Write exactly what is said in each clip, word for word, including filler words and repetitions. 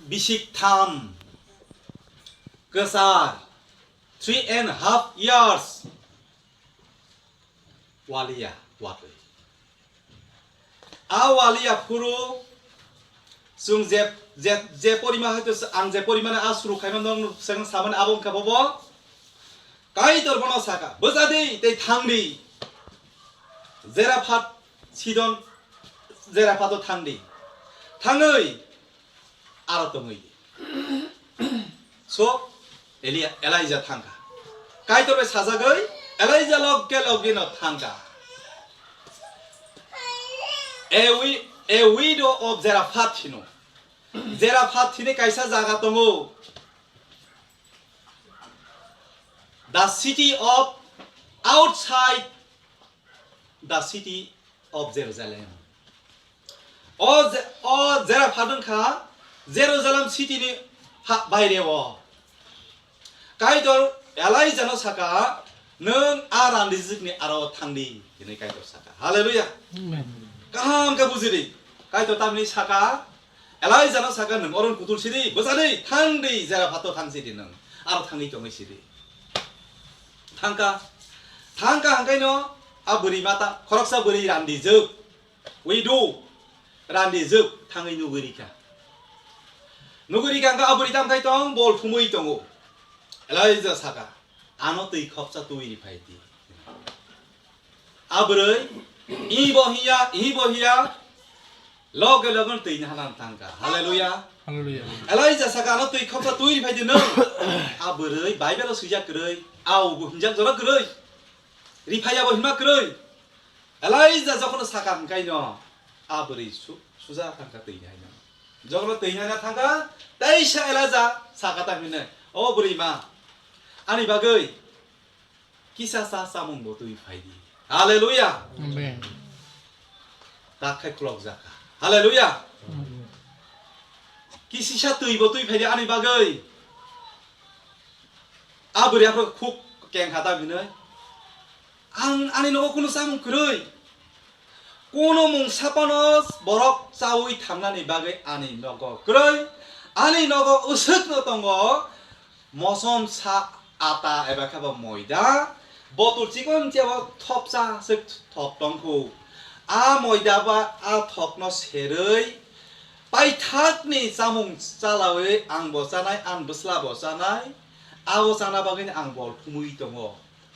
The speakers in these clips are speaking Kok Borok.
bisik tham, kwchar, three and half years, waliya watwi. A waliya phuru chwng je, je, je porima hai to ang je porimani a suru khaima nong seng samani abo wngkha bobo. Kaitor bono saka, "Bwchadi tei thangdi. Jeraphat Sidon, Jeraphato thangdi. Thangwi aro tongwi di." So, Elia, Elijah thangkha. Kaitor bai sajagwi Elijah loge loge no thangkha. A wi-, a widow of Zarephath hino. Zarephath hini kaisa jaga tongo. The city of outside the city of Jerusalem. O Je-, o Zarephath wngkha Jerusalem city ni ha-, baire o. Kaitor Elijah no saka, "Nwng a randijwk ni aro thangdi," hinwi Kaitor saka. Hallelujah. Amen. Kaham khe bujidi. Kaitor tamni saka, Elijah no saka, "Nwng oron kutul sidi, bwchadi, thangdi, Zarephath o thang sidi nwng. Aro thangwi tongwi sidi." Thangka, thangka hangkaino a bwrwi mata, khoroksa bwrwi randijwk, widow, randijwk thangwi nugwi rikha. Nugwi rikha hangka a bwrwi tamthai tong, bol thumwi tongo. Elijah saka, "Ano twi khopsa twi ri phai di." A bwrwi, ibo hiya, ibo hiya, loge loge twi ni hanan thangka. Hallelujah. Hallelujah. Elijah saka, "Ano twi khopsa twi ri phai di nwng." A bwrwi, Bible o swijak kwrwi, a ubo hinjak jora kwrwi. Ri phai abo hinma kwrwi. Elijah jokhon saka hingkaino, a bwrwi su-, suja thangka twi ni haino. Jokhon twi ni haino thangka, teisa Elijah saka ta hino, "O bwrwi ma, ani bagwi kisa cha chamung bo twi phai di." Hallelujah. Amen. Tak khai khulok jaka. Hallelujah. Amen. Kisisa twi bo twi phai di ani bagwi. A bwrwi aphuru khuk kengkha ta hinwi, "Ang ani nogo kunu chamung kwrwi. Kunu mungsa phano borok chaui thangnani bagwi ani nogo kwrwi. Ani nogo uswkno tongo mosom sa ata eba khe bo moida, botul chikon chebo thopsa se thop tongkhu. A moida ba a thokno serwi paithakni chamung chalaui ang bo chanai, ang bwsla bo chanai, abo chana bagwino ang bol thumui tongo."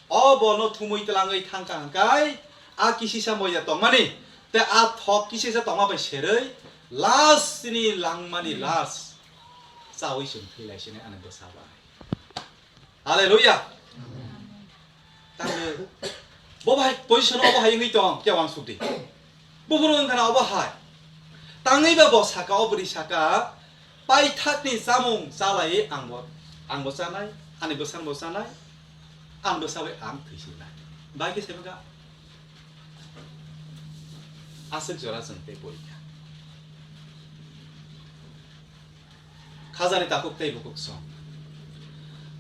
O bolno thumui twlangwi thangkha hwnkhe, a kisisa moida tongmani, tei a thok kisisa tongma bai serwi, last ni langmani last chaui chwng thwi lai sini ani bwsa bai. Hallelujah. Tangwi bo bai position obo hai wngwi tong, khe wansuk di. Buphuru wngkha na obo hai. Tangwi ba bo saka, o bwrwi saka, "Paithakni chamung chalai ang bo, ang bo chanai, ani bwsang bo chanai, ang bwsawi ang thwisinai." Bai khe saimankha, aswk jora chwng tei porikha. Khajani takhuk tei bukhuk song.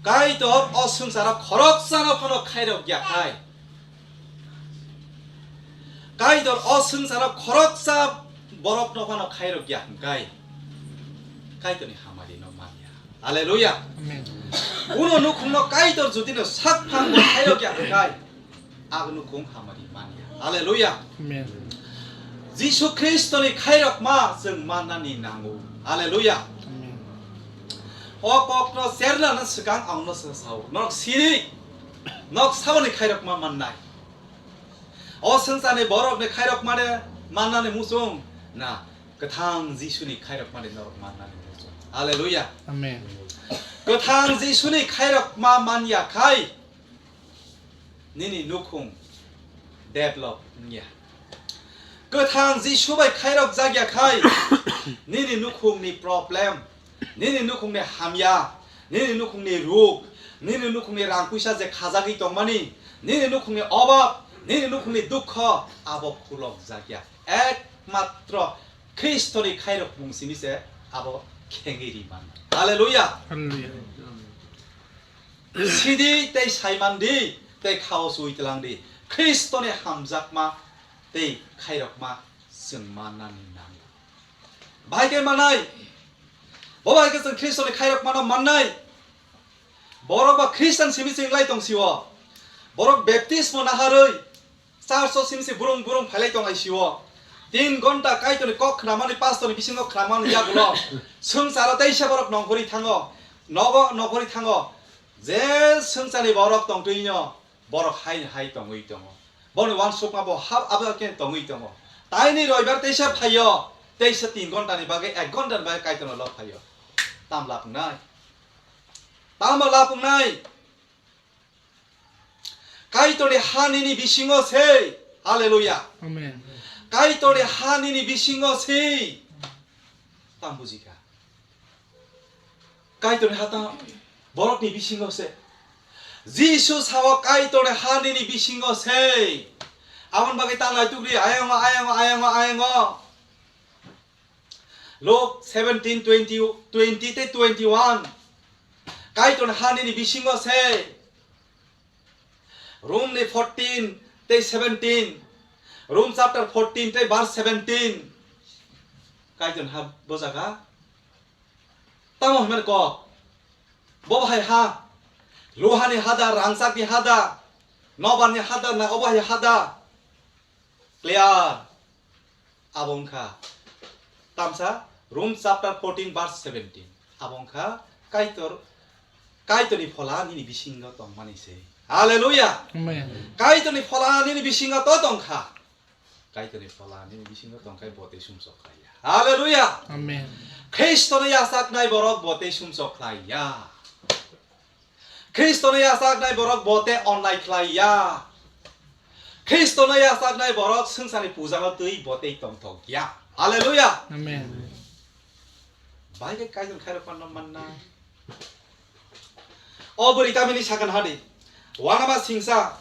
Kaitor o swngcharo khoroksano phano khairok ya khai. Kaitor o swngcharo khoroksa borokno phano khairok ya hwnkhe, Kaitorni hamari no man ya. Hallelujah. Amen. Uno nukhungno Kaitor judino sak phango khairok ya hwnkhe, ag nukhung hamari man ya. Hallelujah. Amen. Jisu Khristoni khairokma chwng mannani nango. Hallelujah. Amen. O kokno chernani swkang ang no sa-, sao. Nok siri, nok saboni khairokma mannai. O swngcharni borokni khairokmani mannani muchung na, kwthang Jisuni khairokmani norok mannani muchung. Hallelujah. Amen. Kwthang Jisuni khairokma man ya khai, nini nukhung develop wngya. Kwthang Jisu bai khairok jak ya khai, nini nukhungni problem, nini nukhungni hamya, nini nukhungni ruk, nini nukhungni rang puisa je khajagwi tongmani, nini nukhungni obab, nini nukhungni dukho, abo khulok jak ya. Ekmatro Khristoni khairok mung simi se abo khengwi ri man. Hallelujah. Hallelujah. Sidi tei saimandi tei khao sui twlangdi. Khristoni hamjakma tei khairokma chwng mannani nango. Bahai khe manai, Bo bai khe chwng Khristoni khairokmano mannai. Borok ba Khristan simi se wnglai tong sio. Borok baptismo naharwi church o simi se burung burung phailai tong lai sio. Tin gonta Kaitorni kok khnamani, pastorni bisingo khnamani yagulo swngcharo teisa borok nongkhorwi thango. Nogo nongkhorwi thango. Je swngcharni borok tongtwino borok hai hai tongwi tongo. Boni uansukma bo hap abo khe tongwi tongo. Taini roibar teisa phaio, teisa tin gontani bagwi, ek gontani bagwi Kaitorno lok phaio. Tam lapungnai. Tamo lapungnai. Kaitorni ha nini bisingo se. Hallelujah. Amen. Kaitorni ha nini bisingo se. Tam bujikha. Kaitorni ha ta borokni bisingo se. Jisu sao Kaitorni ha nini bisingo se. Aboni bagwi ta naitukdi, ayango, ayango, ayango, ayango. Luke seventeen, twenty, twenty tei twenty-one. Kaitorni ha nini bisingo se. Romni fourteen tei seventeen. Rom chapter fourteen tei verse seventeen. Kaitorni ha bo jaga. Tamo hwnmani kok. Bo bahai ha. Luhani ha da, rangchakni ha da, nobarni ha da, na obo hai ha da. Clear. Abo wngkha tamsa Rom chapter fourteen verse seventeen. Abo wngkha Kaitor, Kaitorni phola nini bisingo tongmani se. Hallelujah. Amen. Kaitorni phola nini bisingo to tongkha. Kaitorni phola nini bisingo tongkhai bo tei sumsok khlaiya. Hallelujah. Amen. Khristono yachaknai borok bo tei sumsok khlaiya. Khristono yachaknai borok bo tei onnai khlaiya. Khristono yachaknai borok swngcharni pujano twi bo tei tongthokya. Hallelujah. Amen. Bahai khe Kaitor khairokma no manna. O bwrwi tamini sakha hadi. Wanama singsa.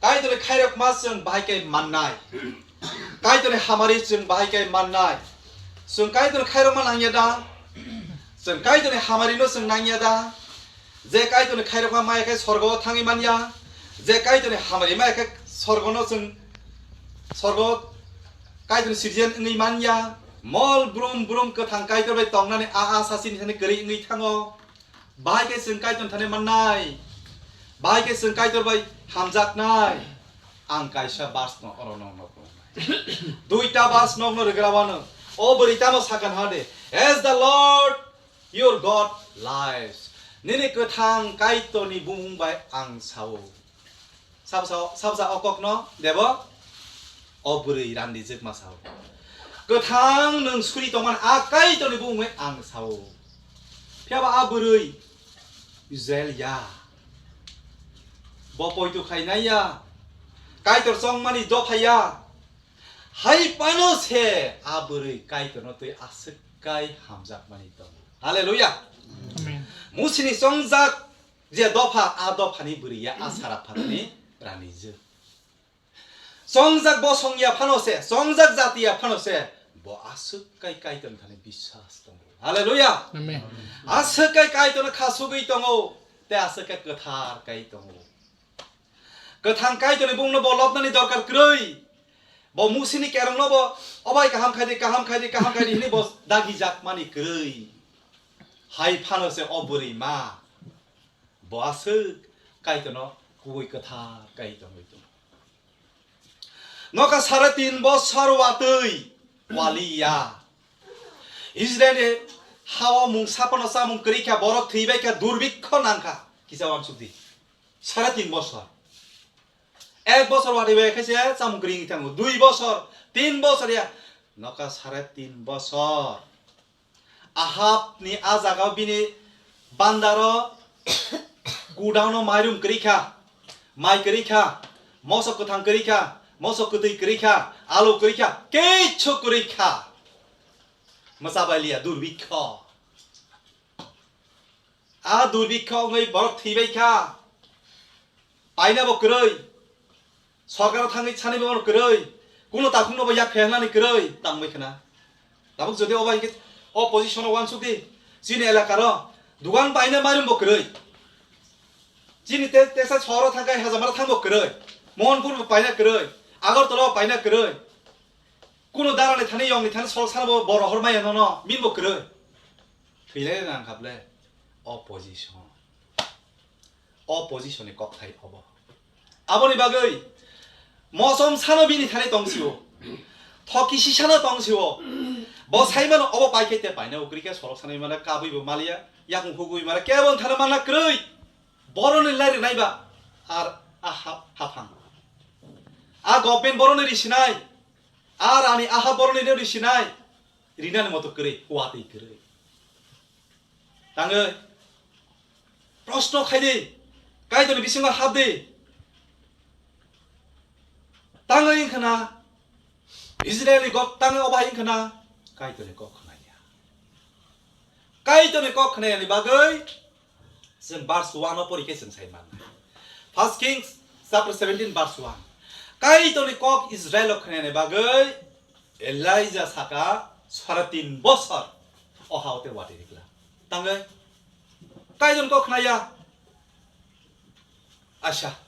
Kaitorni khairokma chwng bahai khe mannai. Kaitorni hamari chwng bahai khe mannai. Chwng Kaitorni khairokma nangya da? Chwng Kaitorni hamarino chwng nangya da? Je Kaitorni khairokma maya khe sorgo thangwi manya, je Kaitorni hamari maya khe sorgono chwng, sorgo Kaitorni sirjen wngwi manya, mol brum brum kwthang Kaitor bai tongnani a a sasini thani kwrwi wngwi thango. Bahai khe chwng Kaitor thani mannai. Bahai khe chwng Kaitor bai hamjaknai. Ang kaisa verse no oro nokno phunuknai. Duita verse nokno rwgra wano. O bwrwi tamo sakha hade, "As the Lord your God lives." Nini kwthang Kaitorni bumung bai ang sao. Sabsa, sabsa o kokno debo o bwrwi randijwk ma sao. Kwthang nwng suri tongmani a Kaitorni bumungwi ang sao. Phiyaba a bwrwi Israel ya. Bo poito khainai ya. Kaitor chongmani dopha ya. Hai phano se a bwrwi Kaitorno twi aswk kai hamjakmani tongo. Hallelujah. Amen. Musini chongjak je dopha, a dophani bwrwi ya, a sara phatani rani je. Chongjak bosong ya phano se, chongjak jati ya phano se, bo aswk kai Kaitorni thani biswas tongo. Hallelujah. Amen. Aswk kai Kaitorno khasugwi tongo, tei aswk kai kwthar kai tongo. Kwthang Kaitorni bumungno bo lobnani dorkar kwrwi. Bo Musini kerongno bo, "Obai kaham khai di, kaham khai di, kaham khai di," hwnwi bo dagijakmani kwrwi. Hai phano se o bwrwi ma. Bo aswk Kaitorno kubui kwthar kai tongwi tongo. Nokha sare tin bosor watwi waliya. Israilni hao mungsa phano chamung kwrwi kha, borok thwi bai kha, durbikho nang kha. Kisa uansuk di. Sare tin bosor. Ek bosor watwi bai khe se chamung kwrwi wngwi thango. Dui bosor, tin bosor ya. Nokha sare tin bosor. Ahabni a jagao bini bandaro godown-o mairum kwrwi kha, mai kwrwi kha, mosok kwthang kwrwi kha, mosok kwtwi kwrwi kha, alu kwrwi kha, kichu kwrwi kha. Mwcha bai liya, durbikho. A durbikho wngwi borok thwi bai kha. Paina bo kwrwi. Sorkaro thangwi sani bo kwrwi. Kuno takhukno bo yak phehlani kwrwi. Tangbai khna. Tabuk jodi obo hinkhe o position o uansuk di. Chini elakaro dugan paina mairum bo kwrwi. Chini te-, tesa sohoro thangkai hajamara thangbo kwrwi. Mohanpur bo paina kwrwi. Agartala bo paina kwrwi. Kuno darani thani yongni thani sorok sana bo boro hor maya nono, min bo kwrwi. Thwilai nang khaple opposition. Opposition ni kokthai obo. Aboni bagwi mosom sano bini thani tong sio. Thoki sisano tong sio. Bo saimano obo pai khe te paina ukri khe sorok sanai mana kabui bo malia, yakung hugui mana kebon thana mana kwrwi. Boroni lai rinai ba ar a ha-, haphang. A government boroni risinai. Ar ani aha boroni no risinai, rinani moto kwrwi, watwi kwrwi. Tangwi proshno khaidi, Kaitorni bisingo habdi. Tangwi wngkhana, Israelni kok tangwi obo hai wngkhana, Kaitorni kok khnaya. Kaitorni kok khnayani bagwi chwng verse one o pori khe chwng sai mannai. First Kings chapter seventeen verse one. Kaitorni kok Israel o khnayani bagwi Elijah saka sare tin bosor o ha o te watwi rikla. Tangwi Kaitorni kok khnaya. Acha.